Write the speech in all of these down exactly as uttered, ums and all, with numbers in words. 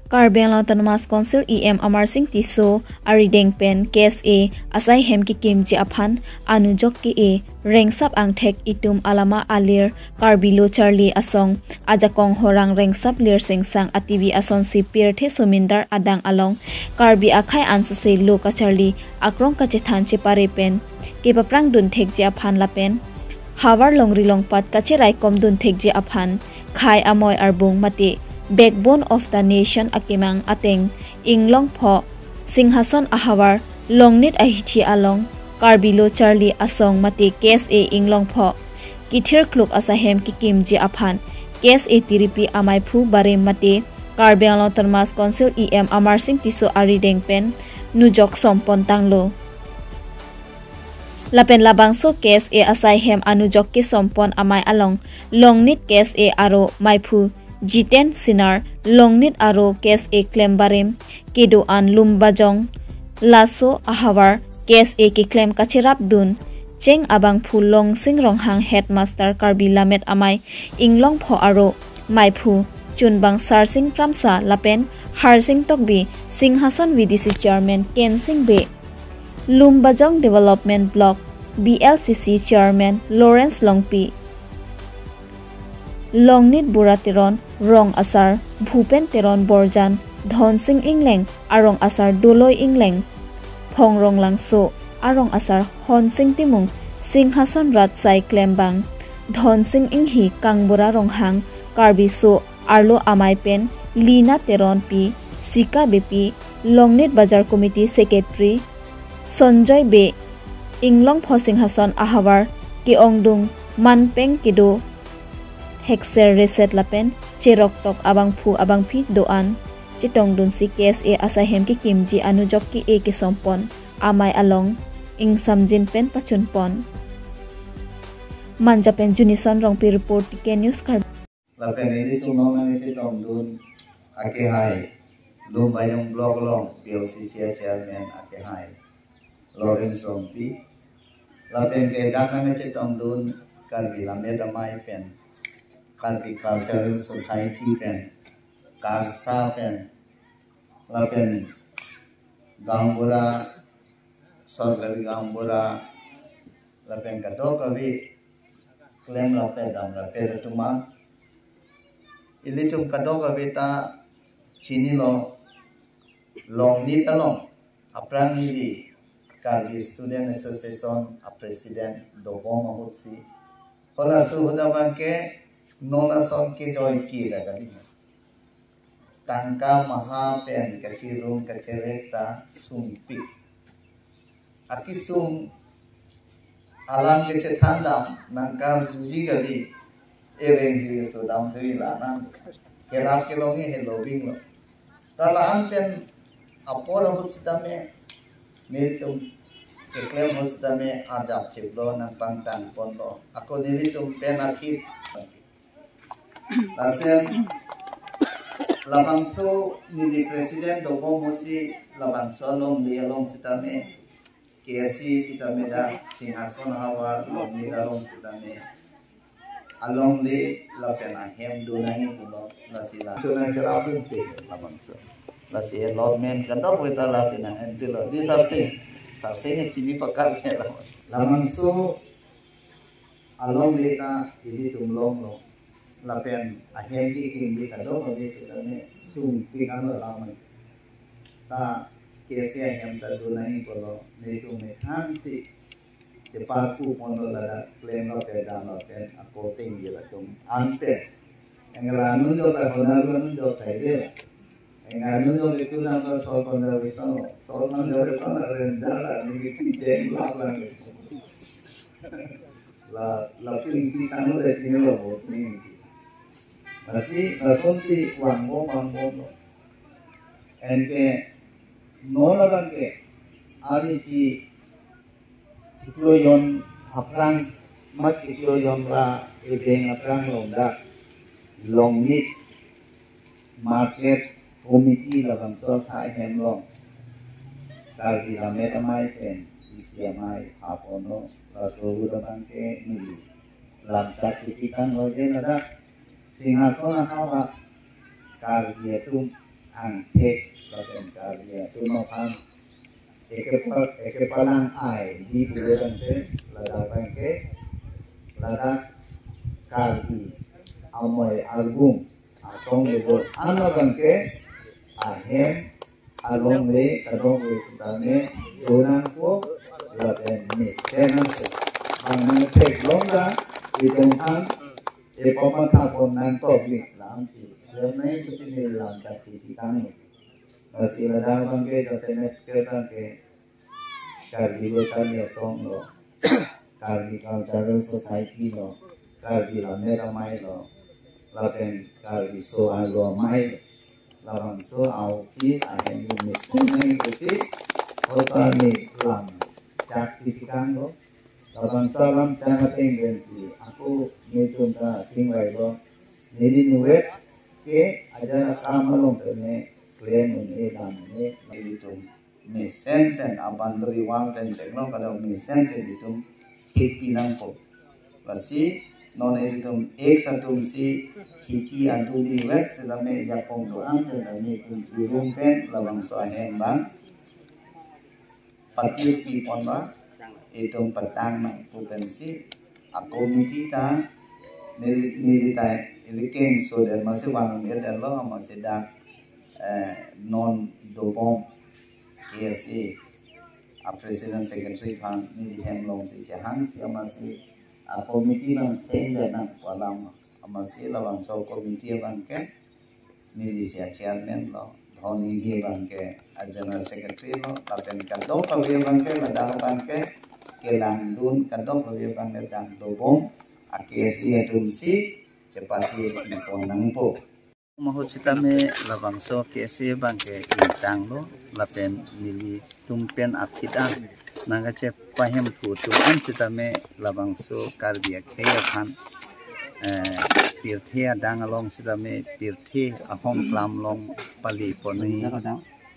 Karbi Anglong Autonomous Council E M Amarsing Tisso arideng pen K S A asai hem kekimji aphan anujok ke-e rengsap angthek itum alama alir Karbi Lo Charli Asong ajakong horang rengsap lir sengsang ativi asonsi pirthe somindar adang along Karbi akhei ansose lo kacharli akrong kachethan chepare pen kepaprang dunthekji aphan lapen havar longri longpat kacheraikom dunthekji aphan khei amoi arbung mate Backbone of the Nation akemang ateng Inglongpho Singhason ahavar Longnit ahithi along Karbi Lo Charli Asong mate K S A Inglongpho kithir kluk asai hem kekimji aphan K S A tiripi amaiphu barim mate Karbi Anglong Autonomous Council E M Amarsing Tisso arideng pen nujok sompon tanglo. Lapen labangso K S A asai hem anujok kesompon amei along Longnit K S A aro maiphu Jiten Sinar, Longnit aro K S A klem barim kedo-an Lumbajong, laso ahavar K S A keklem kacherap dun cheng abangphu Longsing Ronghang, Headmaster Karbi Lammet Amei Inglongpho aro maiphu chunbang Sarsing Kramsa lapen Harsing Tokbi, Singhason V D C Chairman Kensing Bey, Lumbajong Development Block B L C C Chairman Lawrence Longpi, Longnit Bura Teron, Rong Asar Bhupen Teron Borjan, Dhonsing Engleng, Arong Asar Doloi Engleng, Phongrong Langso, Arong Asar Honsing Timung, Singhason Rat Sai Klembang, Dhonsing Inghi, Kangbura Ronghang, Karbi So Arlo Amei pen Lina Teronpi, Sika Beypi, Longnit Bajar Committee Secretary Sonjoy Bey, Inglongpho Singhason ahavar ke-ongdung manpeng kedo hekser reset lapen cheroktok abangphu abangpi do-an chetongdunsi K S A asai hem kekimji anujok ke-e kesompon amei along ingsamjin pen pachunpon. Manja pen Junison Rongpi report, T K News Karbi. Lapen ilitum along nangchetongdun akehai Lumbajong Block along P L C C Chairman akehai Lawrence Longpi. Lapen kedang nangchetongdun Karbi Lammet Amei pen, Karbi Cultural Society pen, KALSA pen, lapen Gaonbura, Sorkari Gaonbura, lapen kadokave klem lapen dam lapen atum an. Ilitum kadokave ta chinilo, Longnit along aphrang neli Karbi Student Association a President dobom ahutsi, halaso ahut abangke non ason kejoi ke la kali. Tangka maha pen kachirung kacherek ta sungpik. Akesung alam kechethan dam nangkarjuji kali, ereng si sodam si la nang kerap kelong e helo bing lo. Ta la-an pen apor ahut sitame nelitum keklem ahut sitame arjap cheplo nangpangtangponlo. Ako nelitum pen aphi. Lapen labangso neli President dobom ahutsi labangso alongle along sitame, K S A sitame dak Singhason ahavar Longnit along sitame alongle lapen ahem do nangji pulo, lasi la. Ito nangcherap dun te labangso. Lasi allotment kadokave ta lasi nang-en te lo. Di Sarsing, Sarsing chini pakar ke lo. Labangso alongle ta ilitum longlo. Lapen ahem kekimji kadokave sitame sungpik anlo lam an. Ta K S A ahem ta do nangji pulo, nelitum methang si cheparpu ponlo, ladak klem lapen dam lapen ako tengji latum anpen. Engra anujok ta kona anujok saide. Engra anujok itu nang ko soil conservation lo. Soil conservation lo, renda la nelitum jeng lak lang. La, la pin pi sanu le pin lo bo pin. Lasi, lasonsi vangbom vangbom lo. Anke non abangke arnisi kekloijon aphrang, mat kekloijon ra ebeng aphrang along dak Longnit Market Committee labangso asai hem along Karbi Lammet Amei pen isi amei hap ono, laso ahut abangke neli lamchak chipi tanglo je ladak Singhason ahavar Karbi atum angthek lapen Karbi atum aphan ekepa-, ekepalang ai di pulotangte ladak abangke, ladak Karbi amoi arbung asong lubur an abangke ahem alongle kadokave sitame donangpo lapen mesenangpo. Bang nangtheklong ta itum aphan epamatha pon nangkokli lam si. Lam nai pusi neli lam ta titi kang. Lasi ladak abangke jasemet ke abangke Karbi Lokal Asong lo, Karbi Cultural Society lo, Karbi Lammet Amei lo, lapen Karbi So Arlo Amei lo. Labangso aoki ahem mesen nang pusi hosa neli lam chak titi kang lo. Labangso alam chak ateng pensi ako nelitum ta chingvailo. Neli nuvet ke ajat akam along sene klem un-e dam un-e nelitum mesen pen a-boundary wall pen chenglo kadok mesen pen itum thekpi nangpo. Lasi non itum ek atum si khiki adu di vek sitame jakong do-an pen itum irum pen labangso ahem abang patiti pon ba itum patang nangpo pensi a-committee ta neli, neli ta neli kengso den masi vang un-edetlo masi dak eh, non dobom K S A a-president secretary aphan neli hem along si chehang si masi a-committee nang seng dan nangpo alam masi labangso committee abangke neli si a-chairman lo, Dhon Enghi abangke a-general secretary lo, lapen kadokave abangke ladak abangke kelangdun kadokave abangke dam dobom a-K S A atum si chepasi pon nangpo. Mahut sitame labangso K S A abangke ingtanglo lapen nelitum pen aphi ta nangkachepahemphu atum an sitame labangso Karbi akhei aphan eh, pirthe adang along sitame pirthe ahong klam along pali poni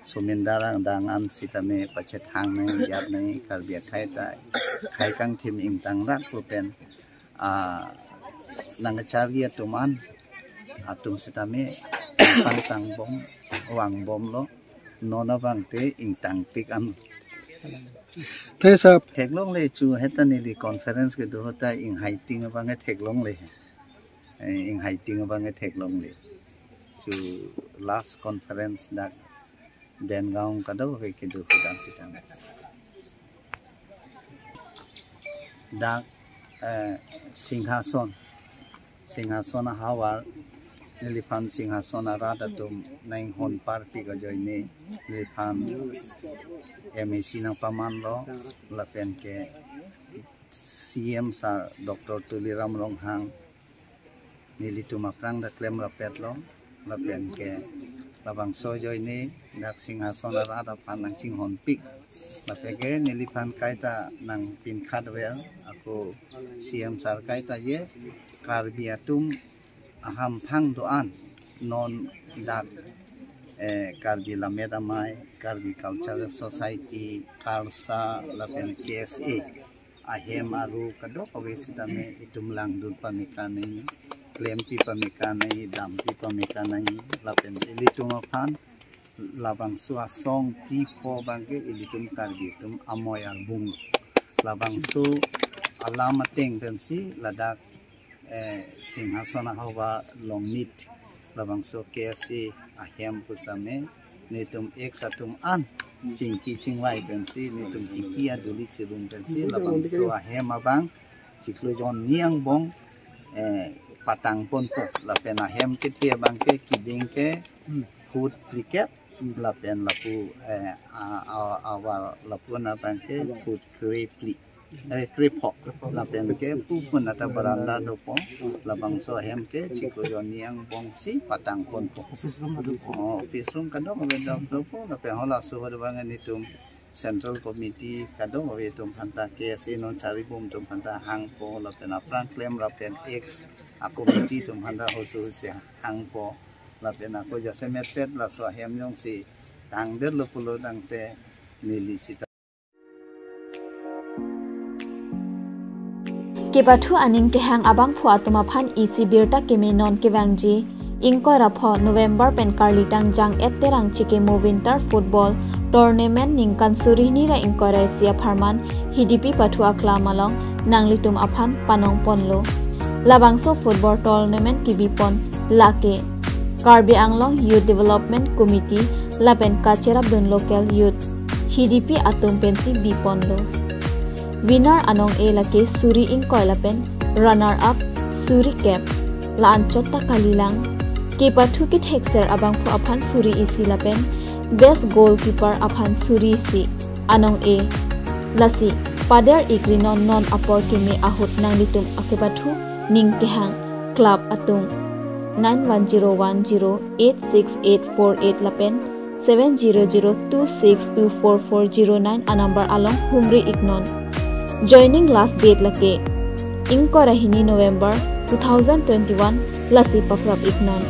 sumindar adang an sitame pachethang nang jat nang Karbi akhei ta khei kangthim ingtang rak pu pen ah, nangkacharli atum an atum sitame pangtang bom vang bomlo non abangte ingtang pik an. Te sir. Theklongle chu heta neli conference kedo ahut ta inghaiting abang theklongle. Eh, inghaiting abang theklongle. Chu last conference dak Dengaon kadokave kedo kedam sitame. Dak eh, Singhason, Singhason ahavar neliphan Singhason arat atum nang hon parpik ajoine neliphan M A C nangpamanlo lapen ke C M sir Doctor Tuliram Ronghang nelitum aphrang ta klem rapetlo lapen ke labangso ajoine dak Singhason arat aphan nangchinghonpik lapen ke neliphan kaita nangpinkhat ver ako C M sir kaita je Karbi atum ahamphang do-an non dak eh, Karbi Lammet Amei, Karbi Cultural Society, KALSA lapen K S A ahem aru kadokave sitame itum langdun pame kanai, klempi pame kanai, dampi pame kanai lapen ilitum aphan labangso asong pipo abangke ilitum Karbi atum amoi arbung. Labangso alam ateng pensi ladak eh, Singhason ahavar Longnit labangso K S A ahem pusitame netum ek atum an chingki chingvai pensi netum khiki aduli chirum pensi labangso ahem abang chiklo jon ni angbong eh, patang ponpo lapen ahem kethe abangke keding ke foot phlikep lapen lapu eh, a- a- avar lapu na abangke foot krephli eh, krephok lapen ke pu pun ata baranda dopo labangso ahem ke chiklo jon ni angbong si patang ponpo. Office room ado po. Oh, office room kadokave dopo lapen halaso ahut abang netum Central Committee kadokave atum aphanta K S A non charibom atum aphanta hangpo lapen aphrang klem lapen ex a-committee atum aphanta hoso hosi hangpo lapen ako jasemetpet laso ahem jongsi tangdetlo pulo tangte neli sita Kepathu aning kehang abangphu atum aphan isi birta keme non kevangji Ingkoi ra pho November pen karlitang jang et Terang Chikimo Winter Football Tournament ningkan suri hini ra ingkoi ra isi apharman Hidipi pathu aklam along nanglitum aphan panong ponlo. Labangso football tournament kebi pon lake Karbi Anglong Youth Development Committee lapen kacherapdun local youth Hidipi atum pensi bi ponlo. Winner anong-e lake suri ingkoi lapen runner up suri kep. La-anchot ta kalilang. Kepathu kethekser abangphu aphan suri isi lapen best goalkeeper aphan suri isi anong-e. Lasi pader ikri non, non apor keme ahut nanglitum akepathu ning kehang club atum nine one zero one zero eight six eight four eight lapen seven zero zero two six two four four zero nine anumber along humri iknon. Joining last date lake ingkoi ra hini November two thousand twenty-one, lasi paprap iknon.